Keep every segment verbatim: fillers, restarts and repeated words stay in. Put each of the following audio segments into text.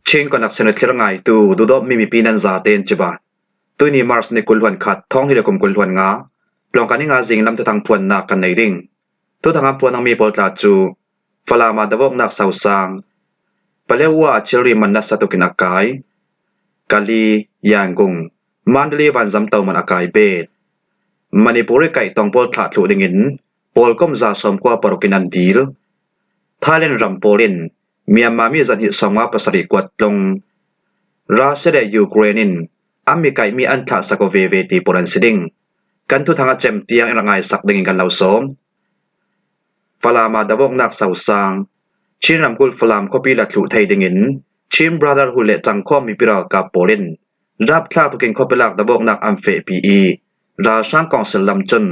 Chin Connection a thlir ngaitu, duhdawtmi mipi nan zaten cibai. Tuini March ni kul hluan khat, thawng hnih le kum kul hluan nga, Tlawngkai ni nga zinglam thuthang phuannak kan nei ding. Thuthang a phuan dingmi pawl tla cu Falam ah davawknak sosang, Paletwa ah thilri man nasa tukin a kai, Kalay, Yangon, Mandalay vanzam toman a kai bet, Manipur i kaih tong pawl thlah thluh dingin pawlkom za sawmkua paruk in an dil. Thailand ram pawl in Myanmar mi zahnih sawmnga pasarih kuat tlung. Russia le Ukraine in an mi kaihmi an thlahsak aw veve ti pawl an si ding. Kan thuthang a cem tiang in rak ngaisak dingin kan lo sawm. Falam ah davawknak sosang, Chin ramkulh Falam khuapi la thluh thei dingin Chin Brotherhood le Ṭangkhawm mipi ralkap pawl in rapthlak tukin khuapi lak davawknak an fehpi i, ralhrang kawngsil lam cun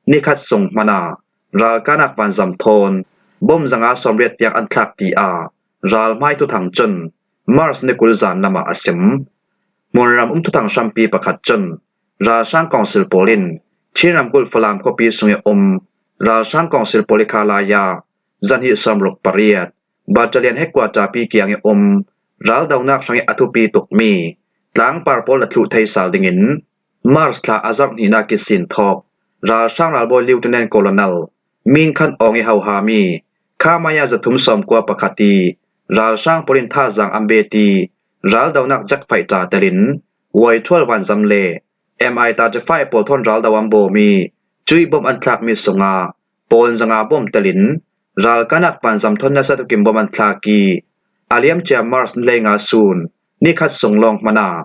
nikhat sung hmanh ah ralkahnak vanzam thawn bom zanga sawmriat tiang an thlak, tiah ralhmai thuthang cun March ni kul zan lam ah a sim. Hmunram um thuthang hrampi pakhat cun ralhrang kawngsil pawl in Chin ramkulh Falam khuapi sung i um ralhrang kawngsil pawl i khalai ah zahnih sawmruk pariat, Battalion Headquarter pi kiang i um raldonak hrangih a thupi tukmi tlangpar pawl la thluh thei sal dingin March thla a zarh hnihnak ihsin thawk ralhrang ralbawi Lieutenant Colonel Min Khan Aung i hohami khamaya zathum sawmkua pakhat i ralhrang pawl in thazaang an bet i raldonak jet fighter telin Waithual vanzam le M I thirty-five pawl thawn raldo an bawm i cuih bom an thlakmi sungah pawn zanga bom telin ralkahnak vanzam thawn nasa tukin bom an thlak i, a liamcia March ni hleinga sun nikhat sung lawng hmanh ah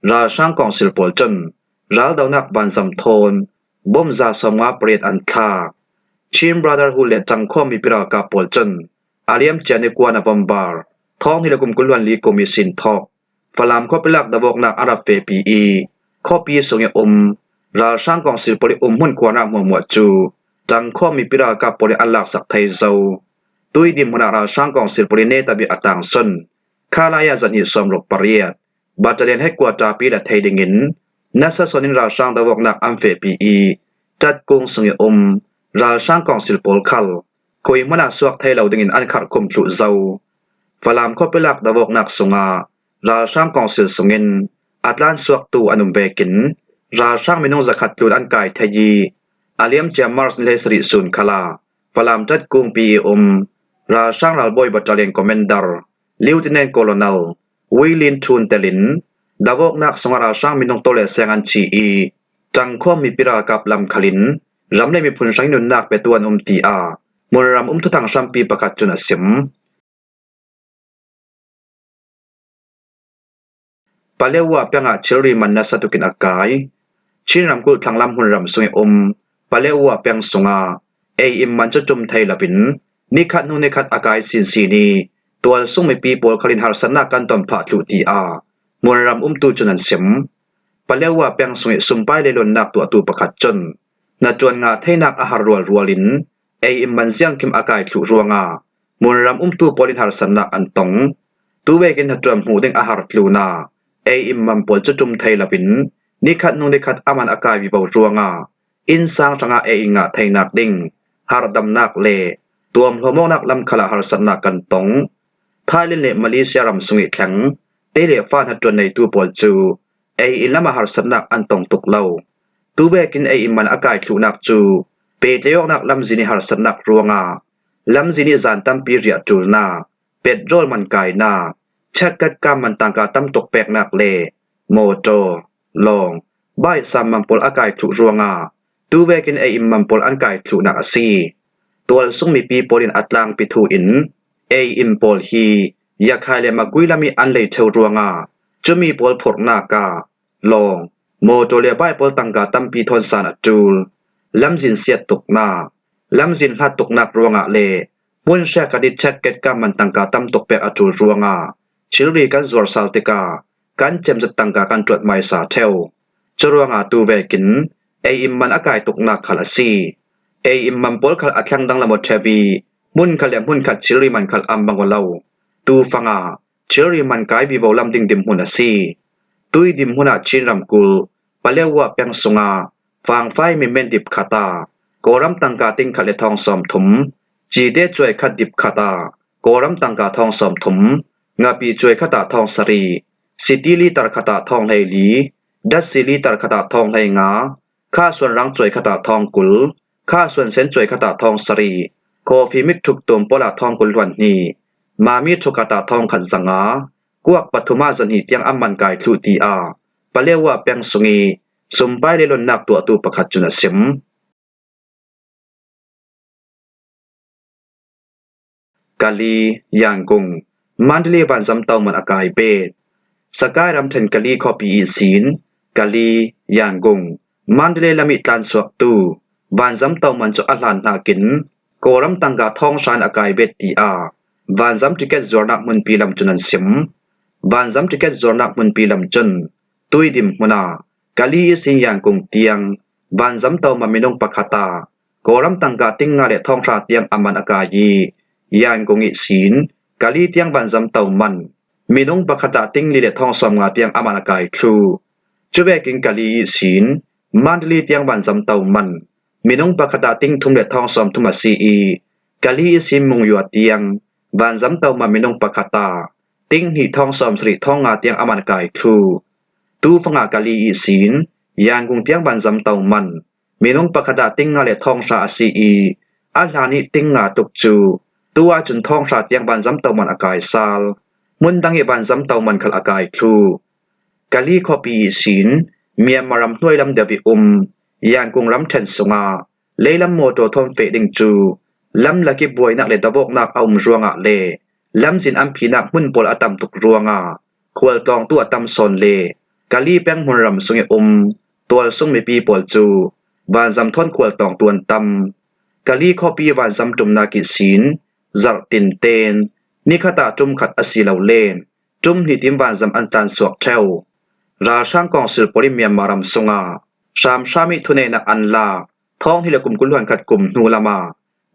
ralhrang kawngsil pawl cun raldonak vanzam thawn bom za sawmnga pariat an thlak. Chin Brotherhood le Ṭangkhawm mipi ralkap pawl cun a liamcia ni kua November thawng hnih le kum kul hluan li kum ihsin thawk Falam khuapi lak davawknak an rak fehpi i, khuapi sung i um ralhrang kawngsil pawl i umhmun khuanak hmuahhmuah cu Ṭangkhawm mipi ralkap pawl in an laksak thei zo. Tui dinhmun ah ralhrang kawngsil pawl i netabik a tangsun khalai ah zahnih sawmruk pariat, Battalion Headquarter pi la thei dingin nasa suan in ralhrang davawknak an fehpi i, Ṭatkung sung i um ralhrang kawngsil pawl khal khui hmanh ah suak thei lo dingin an kharhkhumh thluh zo. Falam khuapi lak davawknak sungah ralhrang kawngsil sungin a tlansuaktu an um vekin ralhrang minung zakhat tlun an kai thei i, a liamcia March ni hleisarih sun khal ah Falam Ṭatkung pi i um ralhrang ralbawi Battalion Commander Lieutenant Colonel Wui Lin Thun telin davawknak sungah ralhrang minung tawleseng an thi i, Ṭangkhawm mipi ralkap lam khalin ram le miphun hrangih nunnak petu an um, tiah hmunram um thuthang hrampi pakhat cun a sim. Paletwa peng ah thilri man nasa tukin a kai. Chin ramkulh thlanglam hmunram sung i um Paletwa peng sungah ei in man cu ṭum thei loin nikhat hnu nikhat a kai sinsin i, tualsung mipi pawl khalin harsatnak kan ton phah thluh, tiah hmunram umtu cun an sim. Paletwa peng sung i sumpai leilonnak tuahtu pakhat cun hnaṭuan ngah theinak a har rualrual in ei in man ziangkim a kai thluh ruangah hmunram umtu pawl in harsatnak an tong. Tuvekin hnaṭuan hmuh ding a har tlunah ei in man pawl cu ṭum thei loin nikhat hnu nikhat a man a kai vivo ruangah innsang hrangah ei in ngah theinak ding harhdamnak le tuamhlawm awknak lam khalah harsatnak kan tong. Thailand le Malaysia ram sung i thleng te le fa hnaṭuan neitu pawl cu ei in lam ah harsatnak an tong tuk lo. Tuvekin ei in man a kai thluhnak cu pehtlaih awknak lamzin i harsatnak ruangah lamzin i zan tampi riah ṭulnak, petrol man kainak, checkgate kam man tangka tam tuk peknak le mawṭaw, lawng, bike sam man pawl a kai thluh ruangah tuvekin ei in man pawl an kai thluhnak a si. Tualsung mipi pawl in a tlangpi thu in ei in pawl hi Yakhai le Magway lam i an lei ṭheu ruangah cumi pawl phurhnak ah lawng, mawṭaw le bike pawl tangka tampi thawn san a ṭul, lamzin siat tuknak, lamzin hlat tuknak ruangah le hmun hriakhat i checkgate kam man tangka tam tuk pek a ṭul ruangah thilri kan zuar sal tikah kan cemzat tangka kan ṭuat hmaisa ṭheu. Curuangah tuvekin ei in man a kai tuknak khal a si. Ei in man pawl khal a thleng danglam aw ṭheu i, hmunkhat le hmunkhat thilri man khal an bang aw lo. Tufangah thilri man kai vivo lam ding dinhmun a si. Tui dinhmun ah Chin ramkulh Paletwa peng sungah fangfai minmen dip khat ah Kawlram tangka ting khat le thawng sawmthum, cite cuai khat dip khat ah Kawlram tangka thawng sawmthum, ngapi cuai khatah thawng sarih, siti liter khatah thawng hleili, datsi liter khatah thawng hleinga, khasuan rang cuai khatah thawng kul, khasuan sen cuai khatah thawng sarih, coffee mix thuk tuam pawl ah thawng kul hluan hnih, mami thuk khatah thawng khat zanga, kuak pathum ah zahnih tiang a man kai thluh, tiah Paletwa peng sung i sumpai leilonnak tuahtu pakhat cun a sim. Kali, Yangon, Mandalay vanzam toman a kai bet. Sakai ramṭhen Kali khuapi ihsin Kali, Yangon, Mandalay lam i tlansuaktu vanzam toman cu a hlan hnakin Kawlram tangka thawng hra in a kai bet, tiah vanzam ticket zuarnak hmunpi lam cun an sim. Vanzam ticket zuarnak hmunpi lam cun Tuidim hmun ah Kali ihsin Yangon tiang vanzam toman minung pakhat ah Kawlram tangka ting nga le thawng hra tiang a man a kai i, Yangon ihsin Kali tiang vanzam toman minung pakhat ah ting li le thawng sawm nga tiang a man a kai thluh. Cuvekin Kali ihsin Mandalay tiang vanzam toman minung pakhat ah ting thum le thawng sawm thum a si i, Kali ihsin Monywa tiang vanzam toman minung pakhat ah ting hnih thawng sawm sarih thawng nga tiang a man a kai thluh. Tufang ah Kali ihsin Yangon tiang vanzam toman minung pakhat ah ting nga le thawng hra a si i, a hlan i ting nga tuk cu tu ahcun thawng hra tiang vanzam toman a kai sal. Hmun dang i vanzam toman khal a kai thluh. Kali khuapi ihsin Myanmar ram hnuai lam deuh i um Yangon ramṭhen sungah leilam mawṭaw thawn feh ding cu lamlak i buainak le davawknak a um ruangah le lamzin an phinak hmun pawl a tam tuk ruangah khualtlawngtu a tam sawn le Kali peng hmunram sung i um tualsung mipi pawl cu vanzam thawn khualtlawngtu an tam. Kali khuapi vanzam ṭumnak ihsin zarh tinten nikhat ah ṭum khat a si lo le ṭum hnih tiin vanzam an tlansuak ṭheu. Ralhrang kawngsil pawl in Myanmar ram sungah hramhram i thuneihnak an lak thawng hnih le kum kul hluan khat kum hnu lamah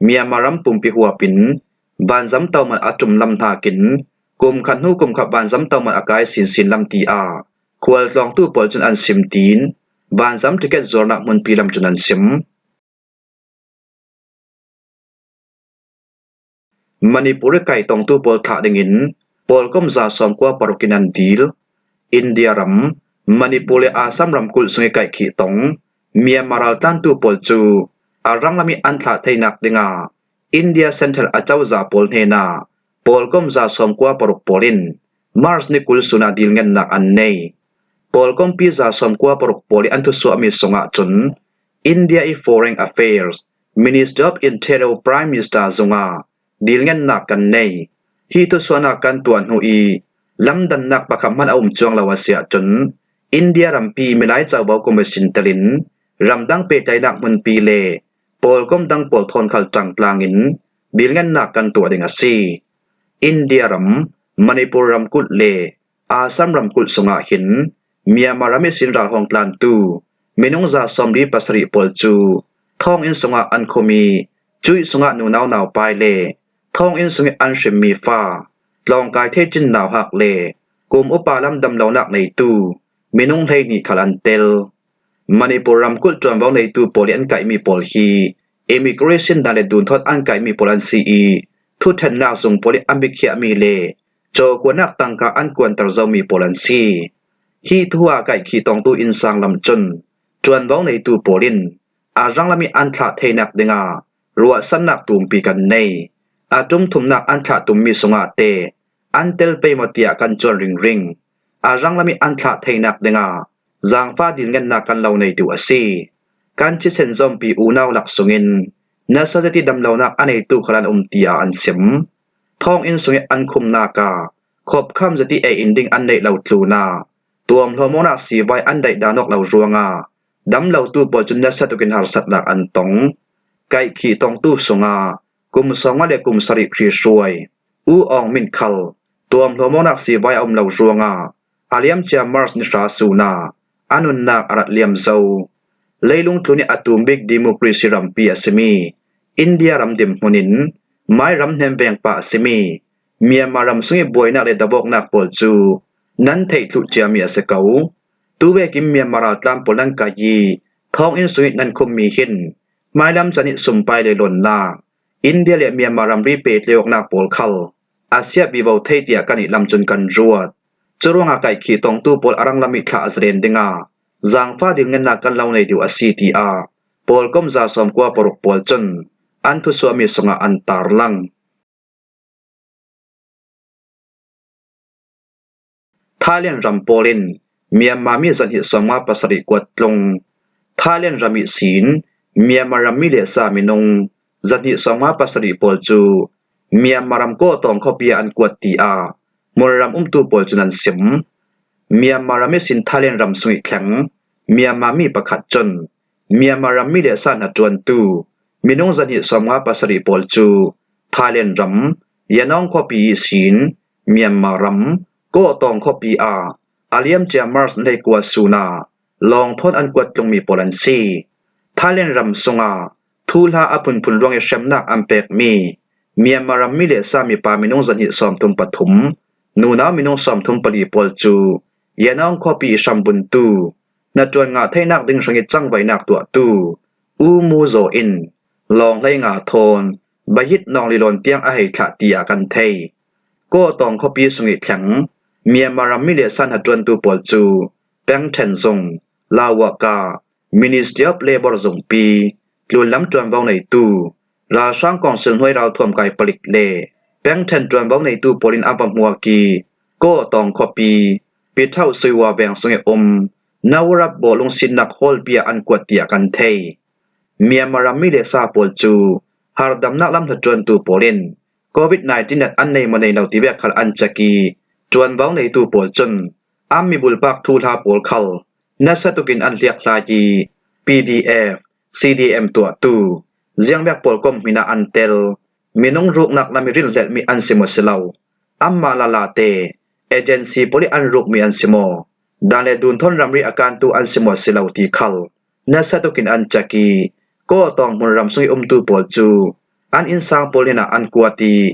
Myanmar ram pumpi huap in vanzam toman a ṭum lam hnakin kum khat hnu kum khat vanzam toman a kai sinsin lam, tiah khualtlawngtu pawl cun an sim, tiin vanzam ticket zuarnak hmunpi lam cun an sim. Manipur i kaihtawngtu pawl thlah dingin pawlkom za sawmkua paruk in an dil. India ram, Manipur le Assam ramkulh sung i kaihkhih tawng Myanmar raltlantu pawl cu a ranglam i an thlah theinak dingah India Central acozah pawl hnenah pawlkom za sawmkua paruk pawl in March ni kul sun ah dilngennak an nei. Pawlkompi za sawmkua paruk pawl i an thusuahmi sungah cun India i Foreign Affairs, Ministry of Interior, Prime Minister zungah dilngennak kan nei. Hi thusuahnak kan tuah hnu i lamdannak pakhat hman a um cuang lo a si ahcun India rampi Milai Covo Commission telin ramdang pehtlaihnak hmunpi le pawlkom dang pawl thawn khal ṭangtlang in dilngennak kan tuah ding a si. India ram, Manipur ramkulh le Assam ramkulh sungah hin Myanmar ram ihsin ralhawng tlantu minung za sawmli pasarih pawl cu thawnginn sungah an khum i cuih sungah nunau naupai le thawnginn sung i an hrimmi fa, tlawngkai thei cin nauhak le kum upa lam damlonak neitu minung hleihnih khal an tel. Manipur ramkulh ṭuanvo neitu pawl i an kaihmi pawl hi immigration dan le dunthawn an kaihmi pawl an si i thuṭhennak zung pawl i an bikhiahmi le cawkuanak tangka an kuanter zomi pawl an si. Hi thu a kaihkhih tawngtu innsang lam cun ṭuanvo neitu pawl in a ranglam i an thlah theinak dingah ruahsannak tumpi kan nei. A ṭum thumnak an thlah tummi sungah te an tel pei maw tiah kan cuan ringring. A ranglam i an thlah theinak dingah zangfa dilngennak kan lo nei tu a si. Kan thisen zompi unau lak sungin nasa zet i damlonak a neitu khal an um tiah an sim. Thawnginn sung i an khumnak ah khopkham zet i ei in ding an neih lo tlunah tuamhlawm awknak sivai an daih dan awk lo ruangah damlotu pawl cun nasa tukin harsatnak an tong. Kaihkhih tongtu sungah kum sawmnga le kum sarih Khrihruai U Aung Min khal tuamhlawm awknak sivai a um lo ruangah a liamcia March ni hra sun ah a nunnak a rat liam zo. Leilung tlun i a tum bik democracy rampi a simi India ram dinhmun in mai ram hnen vengpa a simi Myanmar ram sung i buainak le davawknak pawl cu nan theih thluh ciami a si ko. Tuvekin Myanmar raltlan pawl nan kai i thawnginn sung i nan khummi hin hmailam can i sumpai le lawnnak India le Myanmar ramri pehtlaih awknak pawl khal a siat vivo thei tiah kan ih lam cun kan ruat. Curuangah kaihkhih tongtu pawl a ranglam ih thlah a zalen dingah zaangfah dilngennak kan lo nei dih a si, tiah pawlkom za sawmkua paruk pawl cun an thusuahmi sungah an tarlang. Thailand ram pawl in Myanmar mi zahnih sawmnga pasarih kuat tlung. Thailand ram ihsin Myanmar ram mi le sa minung zahnih sawmnga pasarih pawl cu Myanmar ram Kawtawng khuapi ah an kuat, tiah hmunram umtu pawl cun an sim. Myanmar ram ihsin Thailand ram sung ih thleng Myanmar mi pakhat cun Myanmar ram mi le sa hnaṭuantu minung zahnih sawmnga pasarih pawl cu Thailand ram Yanawng khuapi ihsin Myanmar ram Kawtawng khuapi ah a liamcia March ni hleikua sun ah lawng thawn an kuat tlungmi pawl an si. Thailand ram sungah thuhla a phunphun ruang ih hremnak an pekmi Myanmar ram mi le sa mipa minung zahnih sawmthum pathum, nunau minung sawmthum pali pawl cu Yanawng khuapi ih hrambuntu hnaṭuan ngah theinak ding hrangih cangvaihnak tuahtu U Mu Zaw in lawng hleinga thawn Bayit Nawng lilawn tiang a hei thlah, tiah kan thei. Kawtawng khuapi sung ih thleng Myanmar ram mi le sa hnaṭuantu pawl cu Pengthen zung, Lawaka, Ministry of Labour zungpi, tlunlam ṭuanvo neitu, ralhrang kawngsil hnuai ralthuam kai palik le Pengthen ṭuanvo neitu pawl in an va hmuak ih Kawtawng khuapi Pithauh Suiwa veng sung ih um Naurap bawh lungsinnak hallpi ah an kuat, tiah kan thei. Myanmar ram mi le sa pawl cu hardamnak lam hnaṭuantu pawl in Covid nineteen nat an nei maw nei lo ti vek khal an cek ih ṭuanvo neitu pawl cun an mibulpak thuhla pawl khal nasa tukin an hliakhlai ih P D F, C D M tuahtu ziangvek pawlkom hmin ah an tel. Minung ruknak lam ih rinhlelhmi an si maw si lo, anmah lala te agency pawl ih an rukmi an si maw, dan le dun thawn ramri a kantu an si maw si lo ti khal nasa tukin an cek ih Kawtawng hmunram sung ih umtu pawl cu an innsang pawl hnenah an kuat ih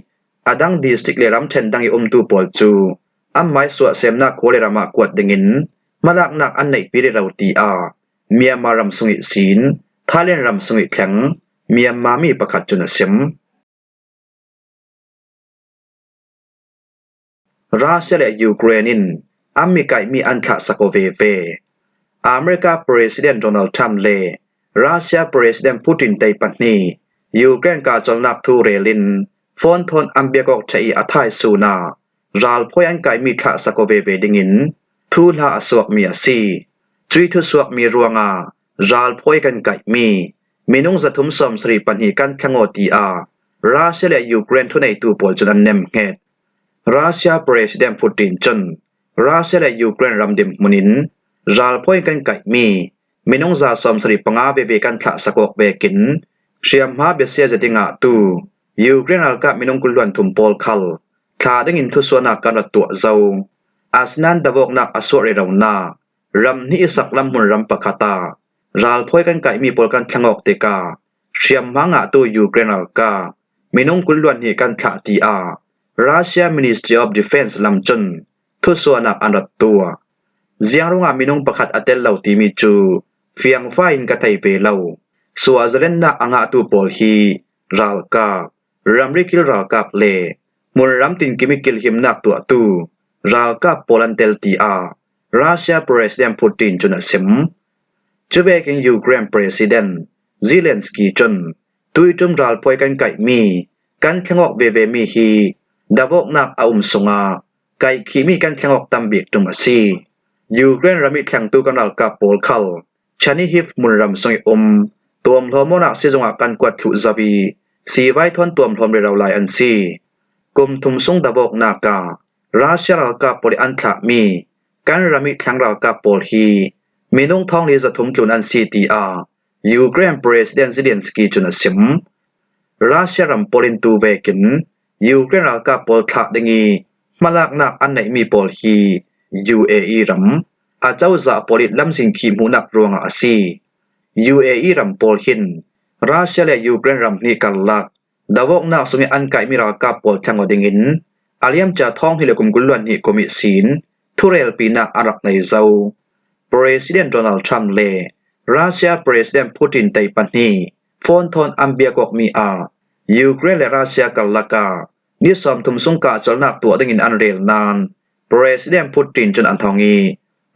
a dang district le ramṭhen dang ih umtu pawl cu anmai suahsemnak khua le ram ah kuat dingin hmalaknak an neihpi rero, tiah Myanmar ram sung ihsin Thailand ram sung ih thleng Myanmar mi pakhat cun a sim. Russia le Ukraine in an mi kaihmi an thlahsak aw veve. America President Donald Trump le Russia President Putin tei pahnih Ukraine kahcolnak thu rel in phone thawn an biak awk ṭheh ih a thaisun ah ralphawi an kaihmi thlahsak aw veve dingin thuhla a suakmi a si. Cuih thusuakmi ruangah ralphawi kan kaihmi minung zathum sawmsarih pahnih kan thleng aw, tiah Russia le Ukraine thuneitu pawl cun an nemhnget. Russia President Putin cun Russia le Ukraine ram dinhmun in ralphawi kan kaihmi minung za sawmsarih panga veve kan thlahsak awk vekin hriamhma biasia zet ih ngahtu Ukraine ralkap minung kul hluan thum pawl khal thlah dingin thusuahnak kan rak tuah zo. Asinain davawknak a suah reronak ram hnih ih saklam hmunram pakhat ah ralphawi kan kaihmi pawl kan thleng awk tikah hriamhma ngahtu Ukraine ralkap minung kul hluan hnih kan thlah, tiah Russia Ministry of Defense lam cun thusuahnak an rak tuah. Ziang ruangah minung pakhat a tel lo timi cu fiangfa in ka thei ve lo. Suah zalennak a ngahtu pawl hi ralkap, ramri kil ralkap le hmunram tinkim ih kilhimnak tuahtu ralkap pawl an tel, tiah Russia President Putin cun a sim. Cuvekin Ukraine President Zelensky cun tuiṭum ralphawi kan kaihmi kan thleng awk vevemi hi davawknak a um sungah kaihkhihmi kan thleng awk tam bik ṭum a si. Ukraine ram ih thlengtu kan ralkap pawl khal Chernihiv hmunram sung ih um tuamhlawm awknak sizung ah kan kuat thluh zo ih sivai thawn tuamhlawm rero lai an si. Kum thum sung davawknak ah Russia ralkap pawl ih an thlahmi kan ram ih thleng ralkap pawl hi minung thawngli zathum tlun an si, tiah Ukraine President Zelensky cun a sim. Russia ram pawl in tu vekin Ukraine ralkap pawl thlah ding ih hmalaknak an neihmi pawl hi U A E ram a cozah pawl ih lamzin khih hmuhnak ruangah a si. U A E ram pawl hin Russia le Ukraine ram hnih karlak davawknak sungih an kaihmi ralkap pawl thleng aw dingin a liamcia thawng hnih le kum kul hluan hnih kum ihsin thurelpinak a rak nei zo. President Donald Trump le Russia President Putin tei pahnih phone thawn an biak awkmi ah Ukraine le Russia karlak ah ni sawmthum sung kahcawlnak tuah dingin an rel nain President Putin cun an hong i,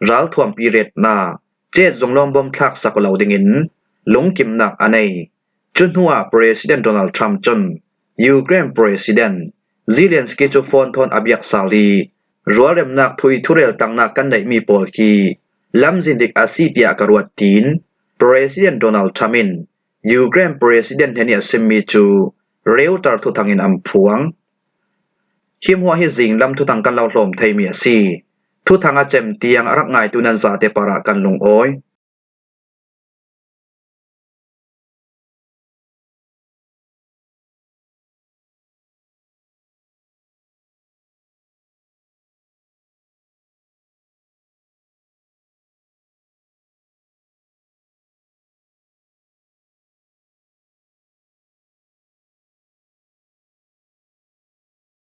ralthuampi retnak chet zung lawng bom thlaksak lo dingin lungkimnak a nei. Cu hnuah President Donald Trump cun Ukraine President Zelensky cu phone thawn a biak sal i, rualremnak thu i thurel tangnak kan neihmi pawl khi lamzin dik a si tiah ka ruat, tiin President Donald Trump in Ukraine President hnen i a simmi cu Reuters thuthang in an phuang. Hi hmuah hi zinglam thuthang kan lo hlawm theimi a si. Thuthang a cem tiang a rak ngaitu nan zate parah kan lungawi.